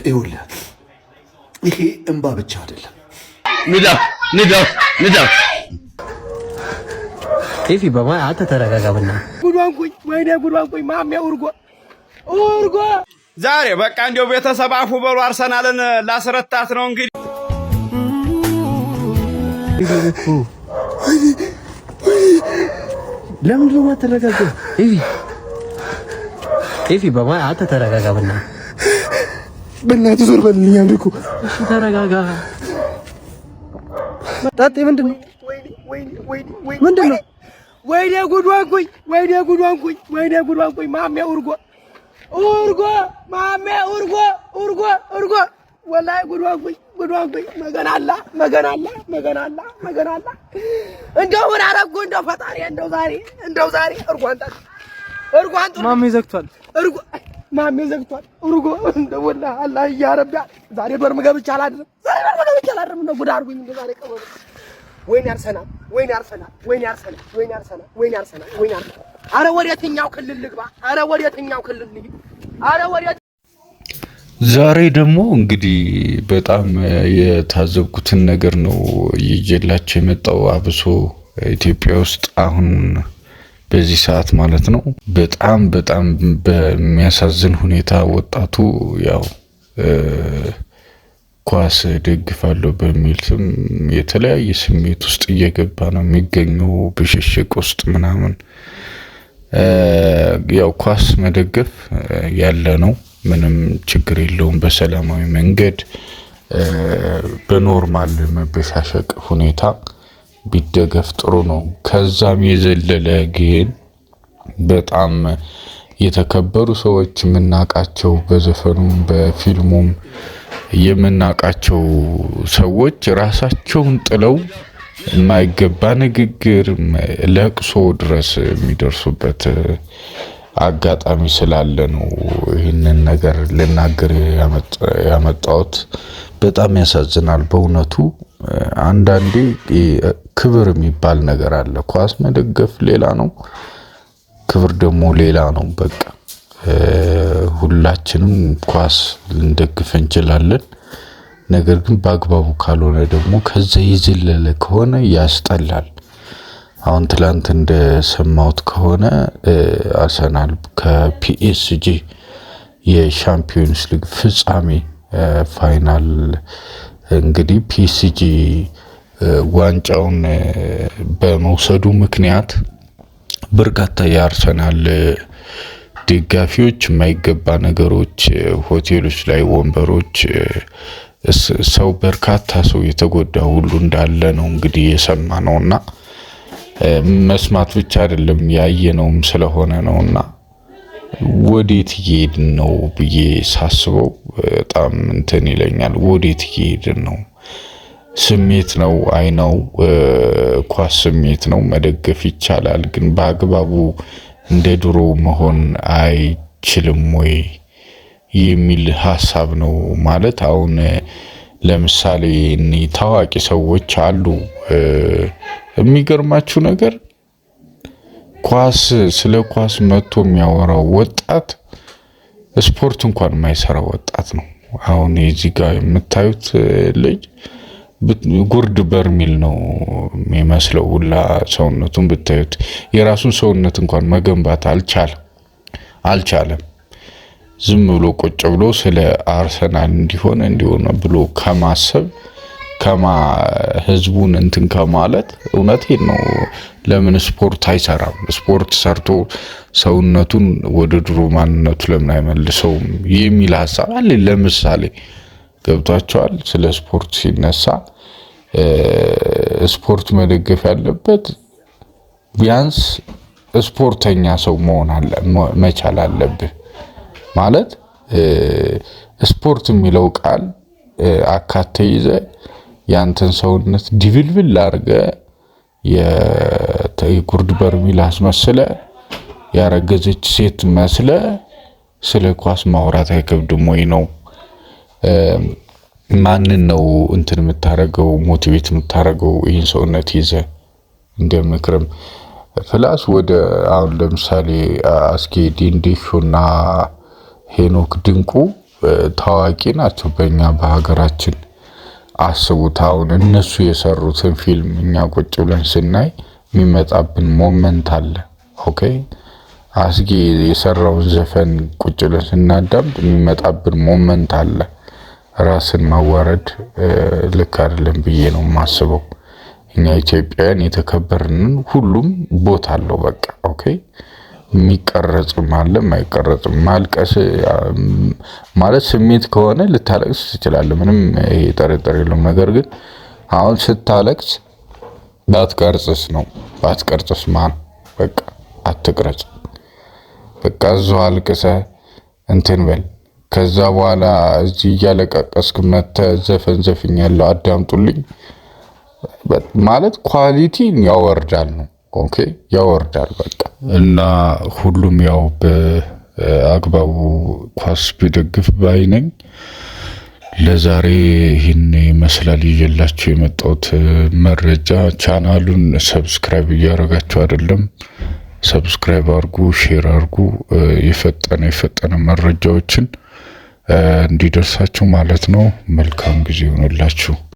ይኸውልህ ይሄ እንባ ብቻ አይደለም። ንዳው፣ ንዳው፣ ንዳው። ኤፊ በማ አንተ ተረጋጋ። በእናትህ። ጉዷንኩኝ፣ ወይኔ ጉዷንኩኝ። ማሜ ኡርጎ ኡርጎ። ዛሬ በቃ እንዲያው ቤተሰብ አፉ በሉ፣ አርሰናልን ላስረታት ነው እንግዲህ። ለምንድን ነው የማትረጋጋው? ኤፊ፣ ኤፊ በማ አንተ ተረጋጋ። በእናትህ። በእናትህ ዞር በልልኝ አምልኮ። እሺ ተረጋጋ። ጣጤ ምንድን ነው? ምንድን ነው? ወይኔ ጉዷንኩኝ፣ ወይኔ ጉዷንኩኝ፣ ወይኔ ጉዷንኩኝ። ማሜ ኡርጎ ኡርጎ፣ ማሜ ኡርጎ ኡርጎ ኡርጎ። ወላሂ ጉዷንኩኝ፣ ጉዷንኩኝ። መገናላ መገናላ መገናላ መገናላ። እንደው ምን አደረኩ? እንደው ፈጣሪ፣ እንደው ዛሬ፣ እንደው ዛሬ እርጎ አንጣ፣ እርጎ አንጡ። ማሜ ዘግቷል። እርጎ ማሜ ዘግቷል። እርጎ እንደው ወላሂ አላህ እያረቢያ ዛሬ dorm ገብቼ አላድርም። ዛሬ dorm ገብቼ አላድርም። እንደው ጉድ አድርጉኝ። እንደው ዛሬ ቀበሮ። ወይኔ አርሰናል፣ ወይኔ አርሰናል፣ ወይኔ አርሰናል፣ ወይኔ አርሰናል፣ ወይኔ አርሰናል፣ ወይኔ አርሰናል። አረ ወደ የትኛው ክልል ልግባ? አረ ወደ የትኛው ክልል ልሂድ? አረ ወደ ዛሬ ደግሞ እንግዲህ በጣም የታዘብኩትን ነገር ነው ይዤላችሁ የመጣው። አብሶ ኢትዮጵያ ውስጥ አሁን በዚህ ሰዓት ማለት ነው። በጣም በጣም በሚያሳዝን ሁኔታ ወጣቱ ያው ኳስ ደግፋለሁ በሚል ስም የተለያየ ስሜት ውስጥ እየገባ ነው የሚገኘው፣ ብሽሽቅ ውስጥ ምናምን። ያው ኳስ መደገፍ ያለ ነው፣ ምንም ችግር የለውም። በሰላማዊ መንገድ በ normal መበሻሸቅ ሁኔታ ቢደገፍ ጥሩ ነው። ከዛም የዘለለ ግን በጣም የተከበሩ ሰዎች የምናውቃቸው፣ በዘፈኑም በፊልሙም የምናውቃቸው ሰዎች ራሳቸውን ጥለው የማይገባ ንግግር፣ ለቅሶ ድረስ የሚደርሱበት አጋጣሚ ስላለ ነው ይህንን ነገር ልናገር ያመጣሁት። በጣም ያሳዝናል በእውነቱ። አንዳንዴ ክብር የሚባል ነገር አለ። ኳስ መደገፍ ሌላ ነው፣ ክብር ደግሞ ሌላ ነው። በቃ ሁላችንም ኳስ ልንደግፍ እንችላለን። ነገር ግን በአግባቡ ካልሆነ ደግሞ ከዛ የዘለለ ከሆነ ያስጠላል። አሁን ትላንት እንደሰማሁት ከሆነ አርሰናል ከፒኤስጂ የሻምፒዮንስ ሊግ ፍጻሜ final እንግዲህ ፒኤስጂ ዋንጫውን በመውሰዱ ምክንያት በርካታ የአርሰናል ደጋፊዎች የማይገባ ነገሮች ሆቴሎች ላይ ወንበሮች፣ ሰው በርካታ ሰው የተጎዳ ሁሉ እንዳለ ነው እንግዲህ የሰማ ነውና፣ መስማት ብቻ አይደለም ያየነውም ስለሆነ ነውና ወዴት እየሄድን ነው ብዬ ሳስበው በጣም እንትን ይለኛል። ወዴት እየሄድን ነው? ስሜት ነው፣ አይ ነው፣ ኳስ ስሜት ነው፣ መደገፍ ይቻላል። ግን በአግባቡ እንደ ድሮ መሆን አይችልም ወይ የሚል ሀሳብ ነው። ማለት አሁን ለምሳሌ እኒ ታዋቂ ሰዎች አሉ። የሚገርማችሁ ነገር ኳስ ስለ ኳስ መጥቶ የሚያወራው ወጣት ስፖርት እንኳን የማይሰራው ወጣት ነው። አሁን የዚህ ጋር የምታዩት ልጅ ጉርድ በርሚል ነው የሚመስለው ሁላ ሰውነቱን ብታዩት፣ የራሱን ሰውነት እንኳን መገንባት አልቻለም። ዝም ብሎ ቁጭ ብሎ ስለ አርሰናል እንዲሆን እንዲሆነ ብሎ ከማሰብ ከማ ህዝቡን እንትን ከማለት፣ እውነቴን ነው። ለምን ስፖርት አይሰራም? ስፖርት ሰርቶ ሰውነቱን ወደ ድሮ ማንነቱ ለምን አይመልሰውም የሚል ሀሳብ አለ። ለምሳሌ ገብቷቸዋል። ስለ ስፖርት ሲነሳ ስፖርት መደገፍ ያለበት ቢያንስ ስፖርተኛ ሰው መሆን መቻል አለብህ። ማለት ስፖርት የሚለው ቃል አካተ ይዘ ያንተን ሰውነት ዲቪልቪል አድርገ የጉርድ በርሚል አስመስለ ያረገዘች ሴት መስለ ስለ ኳስ ማውራት አይከብድም ወይ ነው? ማንን ነው እንትን የምታረገው፣ motivate የምታረገው ይህን ሰውነት ይዘ? እንደ ምክርም plus ወደ አሁን ለምሳሌ አስጌ ዲንዲሾና ሄኖክ ድንቁ ታዋቂ ናቸው በእኛ በሀገራችን። አስቡት አሁን እነሱ የሰሩትን ፊልም እኛ ቁጭ ብለን ስናይ የሚመጣብን moment አለ። Okay፣ አስጌ የሰራውን ዘፈን ቁጭ ብለን ስናዳምጥ የሚመጣብን moment አለ። ራስን ማዋረድ ልክ አይደለም ብዬ ነው የማስበው። እኛ ኢትዮጵያውያን የተከበርንን ሁሉም ቦታ አለው። በቃ okay፣ የሚቀረጽም አለ የማይቀረጽም። ማልቀስ ማለት ስሜት ከሆነ ልታለቅስ ትችላለህ፣ ምንም ይሄ ጥርጥር የለውም። ነገር ግን አሁን ስታለቅስ ባትቀርጽስ ነው ባትቀርጽስ፣ ማን በቃ አትቅረጽ። በቃ እዛው አልቅሰህ እንትን በል። ከዛ በኋላ እዚህ እያለቀቀስክ መተህ ዘፈን ዘፍኛለሁ አዳምጡልኝ ማለት quality ን ያወርዳል ነው። Okay፣ ያወርዳል በቃ። እና ሁሉም ያው በአግባቡ ኳስ ቢደግፍ ባይ ነኝ። ለዛሬ ይህን ይመስላል ይዤላችሁ የመጣሁት መረጃ። ቻናሉን subscribe እያደረጋችሁ አይደለም? Subscribe አድርጉ፣ share አድርጉ። የፈጠነ የፈጠነ መረጃዎችን እንዲደርሳችሁ ማለት ነው። መልካም ጊዜ ይሆንላችሁ።